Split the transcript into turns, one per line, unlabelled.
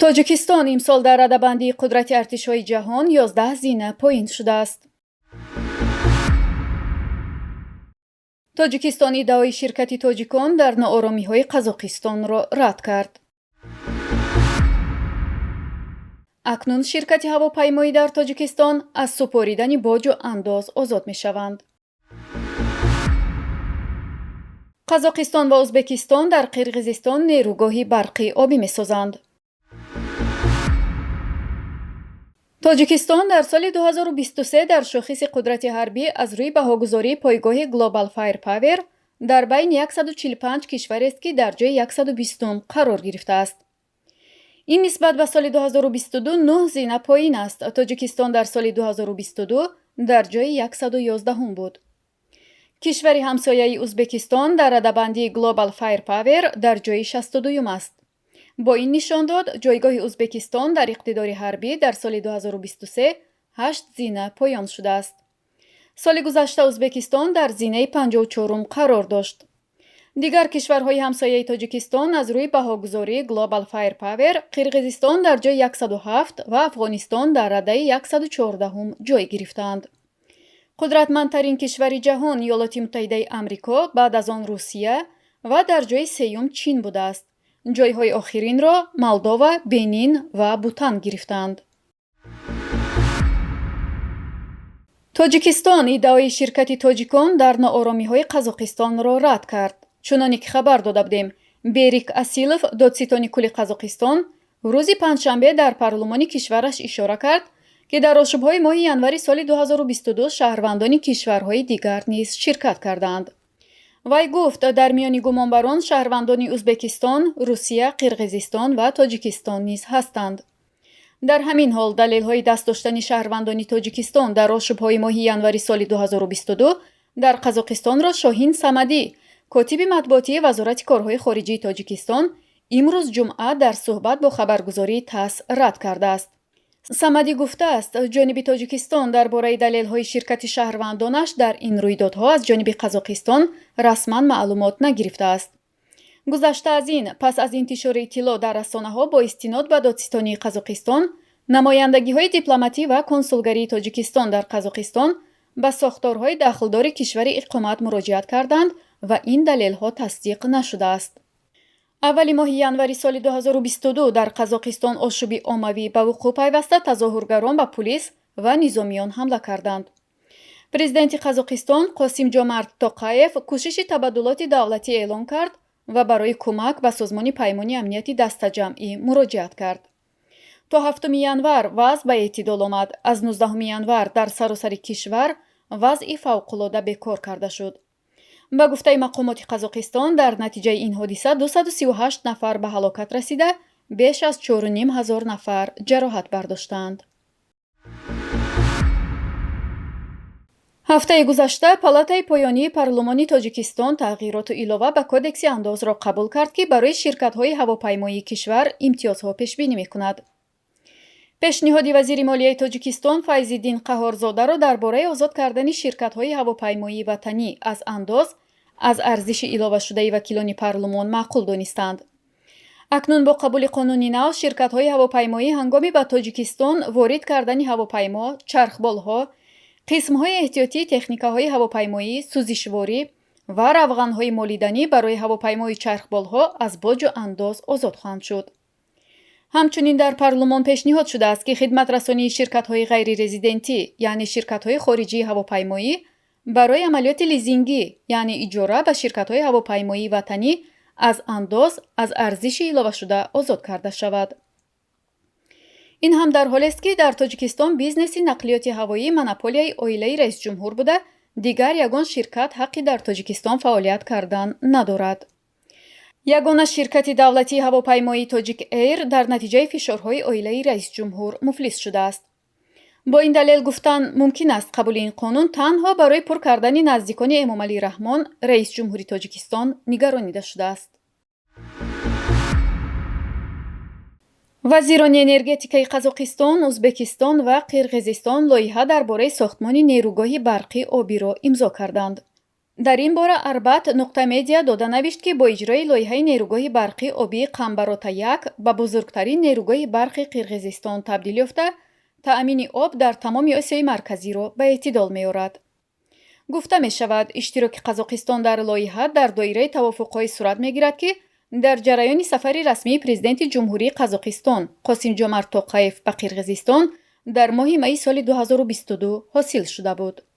Тоҷикистон имсол дар радабандии қудрати артишҳои ҷаҳон 11 зина поин шудааст. Тоҷикистон иддаои ширкати тоҷикон дар нооромиҳои Қазоқистонро рад кард. Акнун ширкати ҳавопаймоӣ дар Тоҷикистон аз супоридани боҷу андоз озод мешаванд. Қазоқистон ва Ӯзбекистон дар Қирғизистон нерӯгоҳи барқи обӣ месозанд. Тоҷикистон дар соли 2023 дар шохиси қудрати ҳарбӣ аз рӯи баҳогузории пойгоҳи Global Firepower дар байни 145 кишварест, ки дар ҷои 120 қарор гирифтааст. Ин нисбат ба соли 2022 9 зина поин аст. Тоҷикистон дар соли 2022 дар ҷои 111 буд. Кишвари ҳамсояи Ӯзбекистон дар радабандии Global Firepower дар ҷои 62 аст. Бо ин нишондод ҷойгоҳи Ӯзбекистон дар иқтидори ҳарбӣ дар соли 2023 8 зина поён шудааст. Соли гузашта Ӯзбекистон дар зинаи 54 қарор дошт. Дигар кишварҳои ҳамсояи Тоҷикистон аз рӯи баҳогузории Global Firepower Қирғизистон дар ҷои 107 ва Афғонистон дар радаи 114 ҷой гирифтаанд. Қудратмандтарин кишвари ҷаҳон Иёлоти Муттаҳидаи Амрико, баъд аз он Русия ва дар ҷои сеюм Чин будааст. Ҷойҳои охиринро Молдова, Бенин ва Бутан гирифтаанд. Тоҷикистон иддаои ширкати тоҷикон дар нооромиҳои Қазоқистонро рад кард. Чуноне ки хабар дода будем, Берик Асилов, додситони кулли Қазоқистон, рӯзи панҷшанбе дар парлумони кишвараш ишора кард, ки дар ошӯбҳои моҳи январи соли 2022 шаҳрвандони кишварҳои дигар низ ширкат кардаанд. Вай гуфт, дар миёни гумонбарон шаҳрвандони Ӯзбекистон, Русия, Қирғизистон ва Тоҷикистон низ ҳастанд. Дар ҳамин ҳол далелҳои даст доштани шаҳрвандони Тоҷикистон дар ошӯбҳои моҳи январи соли 2022 дар Қазоқистонро Шоҳин Самадӣ, котиби матбуотии Вазорати корҳои хориҷии Тоҷикистон, имрӯз ҷумъа дар суҳбат бо хабаргузории ТАСС рад кардааст. Самадӣ гуфтааст, ҷониби Тоҷикистон дар бораи далелҳои ширкати шаҳрвандонаш дар ин рӯйдодҳо аз ҷониби Қазоқистон расман маълумот нагирифтааст. Гузашта аз ин, пас аз интишори иттилоъ дар расонаҳо бо истинод ба додситонии Қазоқистон, намояндагиҳои дипломатӣ ва консулгарии Тоҷикистон дар Қазоқистон ба сохторҳои дахлдори кишвари иқомат муроҷиат карданд ва ин далелҳо тасдиқ нашудааст. Аввали моҳи январи соли 2022 дар Қазоқистон ошӯби оммавӣ ба вуқӯъ пайваста, тазоҳургарон ба пулис ва низомиён ҳамла карданд. Президенти Қазоқистон Қосимҷомарт Тоқаев кӯшиши табаддулоти давлатӣ эълон кард ва барои кӯмак ба Созмони Паймони Амнияти Дастаҷамъӣ муроҷиат кард. То 7 январ вазъ ба эътидол омад. Аз 19 январ дар саросари кишвар вазъи фавқулода бекор карда шуд. Ба гуфтаи мақомоти Қазоқистон, дар натиҷаи ин ҳодиса 238 нафар ба ҳалокат расида, беш аз 4,5 ҳазор нафар ҷароҳат бардоштаанд. Ҳафтаи гузашта Палатаи поёнии парлумони Тоҷикистон тағйироту илова ба Кодекси андозро қабул кард, ки барои ширкатҳои ҳавопаймоии кишвар имтиёзҳо пешбинӣ мекунад. Пешниҳоди вазири молияи Тоҷикистон Файзиддин Қаҳорзодаро дар бораи озод кардани ширкатҳои ҳавопаймоии ватанӣ аз андоз аз арзиши иловашудаи вакилони парлумон маъқул донистанд. Акнун бо қабули қонуни нав ширкатҳои ҳавопаймоӣ ҳангоми ба Тоҷикистон ворид кардани ҳавопаймо, чархболҳо, қисмҳои эҳтиётии техникаҳои ҳавопаймоӣ, сӯзишворӣ ва равғанҳои молиданӣ барои ҳавопаймои чархболҳо аз боҷу андоз озод хоҳанд шуд. Ҳамчунин дар парлумон пешниҳод шудааст, ки хидматрасонии ширкатҳои ғайрирезидентӣ, яъне ширкатҳои хориҷии ҳавопаймоӣ, барои амалиёти лизингӣ, яъне иҷора ба ширкатҳои ҳавопаймоии ватанӣ аз андоз аз арзиши иловашуда озод карда шавад. Ин ҳам дар ҳолест, ки дар Тоҷикистон бизнеси нақлиёти ҳавоӣ монополияи оилаи раисҷумҳур буда, дигар ягон ширкат ҳаққи дар Тоҷикистон фаъолият кардан надорад. Ягона ширкати давлатии ҳавопаймоии Тоҷик Эйр дар натиҷаи фишорҳои оилаи раисҷумҳур муфлис шудааст. Бо ин далел гуфтан мумкин аст, қабули ин қонун танҳо барои пур кардани наздикони Эмомалӣ Раҳмон, раисҷумҳури Тоҷикистон, нигаронида шудааст. Вазирони энергетикаи Қазоқистон, Ӯзбекистон ва Қирғизистон лоиҳа дар бораи сохтмони нерӯгоҳи барқи обиро имзо карданд. Дар ин бора Арбат нуқта медиа дода навишт, ки бо иҷрои лоиҳаи нерӯгоҳи барқи обии Қамбарота 1 ба бузургтарин нерӯгоҳи барқи Қирғизистон табдил ёфта, таъмини об дар тамоми Осиёи Марказиро ба эътидол меорад. Гуфта мешавад, иштироки Қазоқистон дар лоиҳа дар доираи тавофуқҳое сурат мегирад, ки дар ҷараёни сафари расмии президенти Ҷумҳурии Қазоқистон Қосимҷомарт Тоқаев ба Қирғизистон дар моҳи майи соли 2022 ҳосил шуда буд.